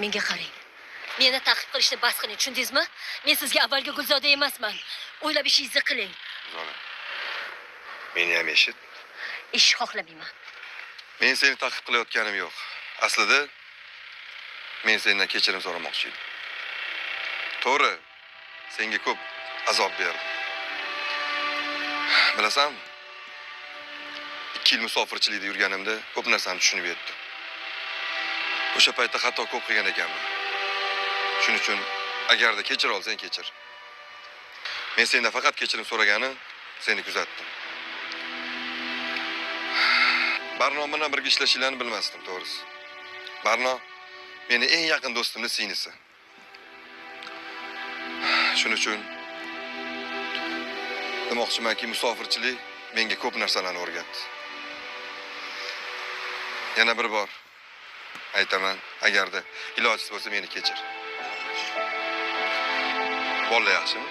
Menga qarang. Meni ta'qib qilishni bas qiling, tushundingizmi? Men sizga avvalgi Gulzoda emasman. O'ylab ishingizni qiling. Gulzoda. Meni ham eshit. Ish xohlamayman. Men seni ta'qib qilayotganim yo'q. Aslida men sendan kechirim so'ramoqchi edim. To'g'ri, senga ko'p azob berdim. Bilasanmi? 2 yil musofirchilikda yurganimda ko'p narsani tushunib yetdim. O'sha paytda xato ko'p qilgan ekanman. Shuning uchun agarda kechira olsang kechir. Men sendan faqat kechirim so'ragani seni kuzatdim. Barno bilan birga ishlashinglarni bilmasdim, to'g'risi. Barno meni eng yaqin do'stimning singlisi. Shuning uchun demoqchimanki, musofirchilik menga ko'p narsalarni o'rgatdi. Yana bir bor aytaman, agarda ilojsiz bo'lsa meni kechir. Bolalar yaxshimi?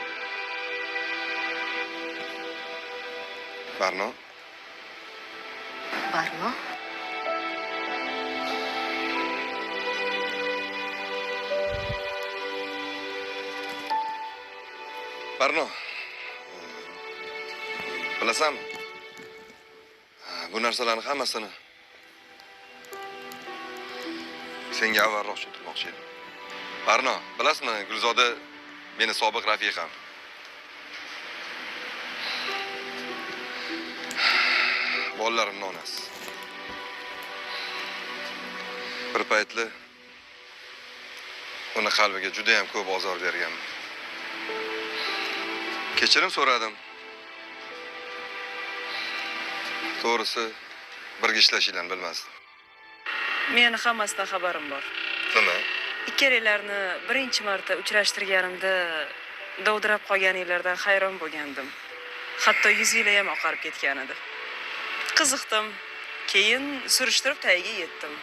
Barno? Barno? Barno, bilasanmi? Bu narsalarni hammasini senga avvalroq tushuntirmoqchi edim. Barno, bilasizmi, Gulzoda meni sobiq rafiqam. Bolalarimning onasi. Bir paytli uni qalbiga juda ham ko'p ozor berganman. Kechirim so'radim. To'g'risi, birga ishlashinglarni bilmasdim. Meni hammasidan xabarim bor. Nima? Ikkalanglarni birinchi marta uchrashtirganimda dovdirab qolganinglardan hayron bo'lgandim. Hatto yuzinglar ham oqarib ketgan edi. Qiziqdim. Keyin surishtirib tagiga yetdim.